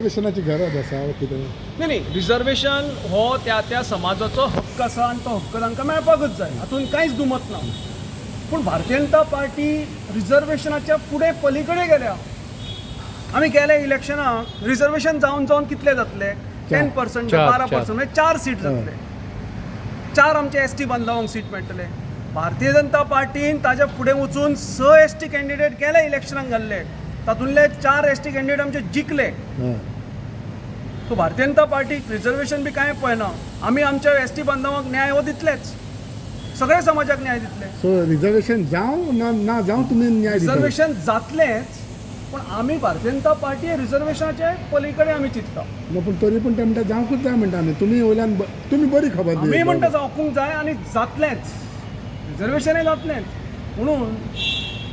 रिजर्वेशनाची गरज आसा कितें? न्ही न्ही, रिजर्वेशन हो त्या त्या समाजाचो हक्क आसा आनी तो हक्क तांकां मेळपाकूच जाय, हातूंत कांयच दुमत ना. पूण भारतीय जनता पार्टी रिजर्वेशनाच्या फुडें पलीकडे गेल्या. आमी गेल्या इलेक्शनाक रिजर्वेशन जावन जावन कितले जातले? 10%, चार, 12 चार. पर्संट, म्हणजे चार सीट जातले. चार आमचे एस टी बांधवांक सीट मेळटले. भारतीय जनता पार्टीन ताज्या फुडें वचून स एस टी कॅन्डिडेट गेल्या इलेक्शनाक घाल्ले. तातूंतले चार एस टी कॅन्डिडेट आमचे जिखले. सो भारतीय जनता पार्टीक रिजर्वेशन बी कांय पळयना. आमी आमच्या एस टी बांधवांक न्याय हो दितलेच, सगळ्या समाजाक न्याय दितले. सो रिजर्वेशन जावं ना ना जावं, तुमी न्याय दितले. रिजर्वेशन जातलेंच, पूण आमी भारतीय जनता पार्टी रिजर्वेशनाचे पलीकडे आमी चिंतता. ना, पूण तरी पूण ते म्हणटा जावंकूच जाय म्हणटा न्ही. तुमी वयल्यान तुमी बरी खबर आमी दिली. म्हणटा जावंकूंक जाय आनी जातलेंच, रिजर्वेशनय जातलेंच. म्हणून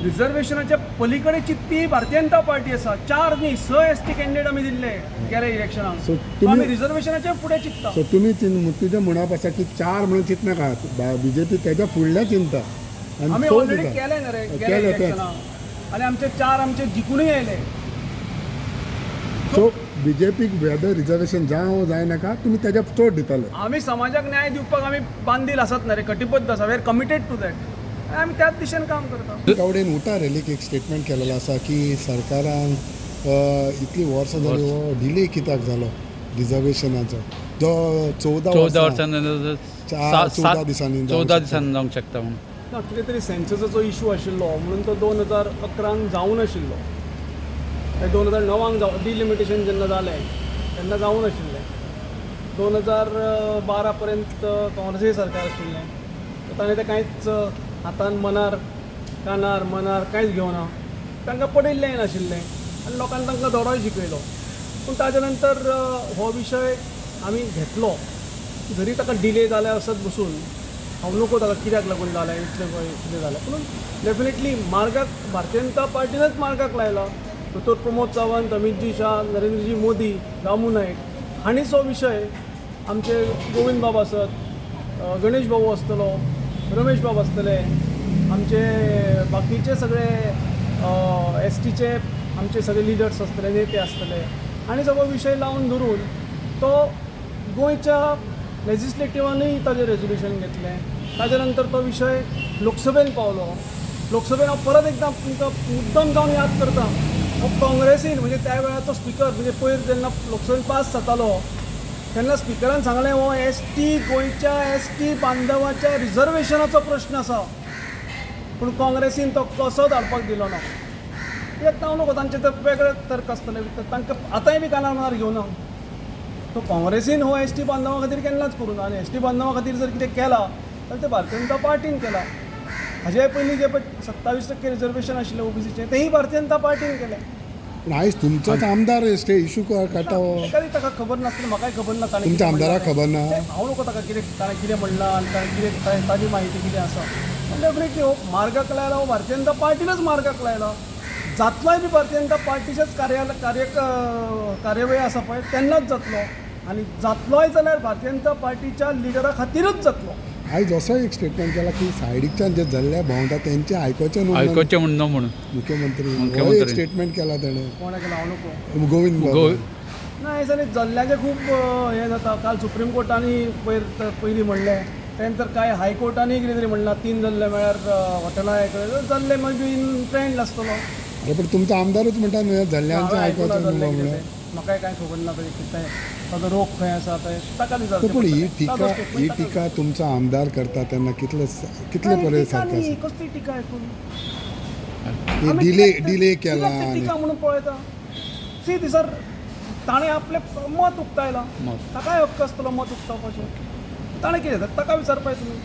रिजर्वेशनाच्या पलीकडे चिंतपी भारतीय जनता पार्टी आसा. चार न्ही, स एस टी कॅन्डिडेट आमी दिल्ले गेल्या इलेक्शनाक. So, आमी रिजर्वेशनाच्या फुडें चिंतता. सो तुमी तुजें म्हणप आसा की चार म्हणून चिंतनाका, बीजेपी तेच्या फुडल्या चिंता आनी आमी तो ऑलरेडी दिता. केलें न्ही रे गेल्या केलें तेंच. इलेक्शनाक आनी आमचे चार आमचे जिखूनय आयले. सो बीजेपीक वेदर रिजर्वेशन जावं जायनाका, तुमी तेच्या चड दितले. आमी समाजाक न्याय दिवपाक आमी बांदील आसात न्ही रे, कटिबद्ध आसा. We are committed to that आनी आमी त्याच दिशेन काम करता. गावडेन उटा रॅलीक एक स्टेटमेंट केलेलो आसा की सरकारान इतलीं वर्सां जालीं हो डिले कित्याक जालो रिजर्वेशनाचो जो 14 14 वर्सां वर्सां 14 दिसांनी जावंक 14 शकता. दिसांनी जावंक शकता म्हणून. ना, कितें तरी सेन्ससाचो इशू आशिल्लो म्हणून तो 2011न जावं नाशिल्लो. ते 2009क जाव डिलिमिटेशन जेन्ना जालें तेन्ना जावं नाशिल्लें. 2012 पर्यंत काँग्रेसी सरकार आशिल्लें. तर ताणें तें कांयच हातान मनार कानार मनार कांयच घेवना. तांकां पडिल्लेंय नाशिल्लें आनी लोकांनी तांकां धडोय शिकयलो. पूण ताजे नंतर हो विशय आमी घेतलो. जरी ताका डिले जाल्या आसत बसून हांव नको ताका कित्याक लागून जालें इतलें कितें जालें, पूण डेफिनेटली मार्गाक भारतीय जनता पार्टीनच मार्गाक लायला. दोतोर प्रमोद सावंत, अमितजी शाह, नरेंद्रजी मोदी, दामू नायक हांणीच हो विशय, आमचे गोविंद बाब आसत, गणेश बाबू आसतलो, रमेश बाब आसतले, आमचे बाकीचे सगळे एस टीचे आमचे सगळे लिडर्स आसतले, नेते आसतले, आनी सगळो विशय लावन धरून तो गोंयच्या लेजिस्लेटिवानूय ताजें रेजोल्युशन घेतलें. ताजे नंतर तो विशय लोकसभेन पावलो. लोकसभेन हांव परत एकदां तुमकां मुद्दम जावन याद करता, हो काँग्रेसीन, म्हणजे त्या वेळाचो स्पिकर, म्हणजे पयर जेन्ना लोकसभेन पास जातालो तेन्ना स्पिकरान सांगलें, हो एस टी गोंयच्या एस टी बांधवाच्या रिजर्वेशनाचो प्रश्न आसा. पूण काँग्रेसीन तो कसोच हाडपाक दिलो ना. कित्याक हांव नको, तांचे तर वेगळे तर्क आसतले. तांकां आतांय बी कानार मनार घेवना. तो काँग्रेसीन हो एस टी बांधवा खातीर केन्नाच करूं ना. आनी एस टी बांधवा खातीर जर कितें केलां जाल्यार तें भारतीय जनता पार्टीन केलां. हाजे पयलीं जें पळय 27% रिजर्वेशन आशिल्लें ओबीसीचें, तेंय भारतीय जनता पार्टीन केलें. पूण आयज तुमचोच आमदार इशू काडटा हो. ताका ताका खबर नासतलें, म्हाकाय खबर ना ताणें तुमच्या कितें आमदाराक म्हणलां. खबर ना? तें हांव नको ताका कितें ताणें कितें म्हणलां आनी ताणें कितें ताजी म्हायती कितें आसा. पूण डेफिनेटली हो मार्गाक लायला हो भारतीय जनता पार्टीनच मार्गाक लायला. जातलोय बी भारतीय जनता पार्टीच्याच कार्यालय कार्य कार्यवेळ आसा पळय तेन्नाच जातलो आनी जातलोय जाल्यार भारतीय जनता पार्टीच्या लिडरा खातीरच जातलो. आयज असो एक स्टेटमेंट केला की सायडीकच्यान जे जल्ले भोंवता तेंचे आयकोचें न्हू म्हणून. आयकोचें म्हण न्हू म्हणून. मुख्यमंत्री हो एक मुख्यमंत्री. स्टेटमेंट केला तेणें. कोणें केलां हांव नको. गोविंद बाब. ना, हे दिसांनी जल्ल्याचें खूब हें जाता. काल सुप्रीम कोर्टांनी पयर पयलीं म्हणलें, त्या नंतर कांय हायकोर्टांनी कितें तरी म्हणलां, तीन जल्ले म्हळ्यार हॉटेलां हें जल्ले मागीर इन ट्रेंड आसतलो. अरे, पण तुमचो आमदारूच म्हणटा न्हू जल्ल्यांचें हांवें आयकुलां आयकोचें न्हू जल्ले कितें म्हणून. तें. म्हाकाय कांय खबर ना ताजें कितें, ताजो रोग खंय आसा तें ताका विचारचें पूण ही पडटलें. टिका ताजो statement ही ताका टिका तुमचो आमदार करता तेन्ना कितले कितले नाही, परेन टिका सारकें न्ही, आसा? कसली टिका हितून? ही आमी डिले कित्याक डिले कित्याक केला ती आनी टिका म्हणून पळयता. सी दिसर ताणें आपलें मत उक्तायलां. मत. ताकाय हक्क आसतलो मत उक्तावपाचें. ताणें कितें ताका विचारपाक तुमी.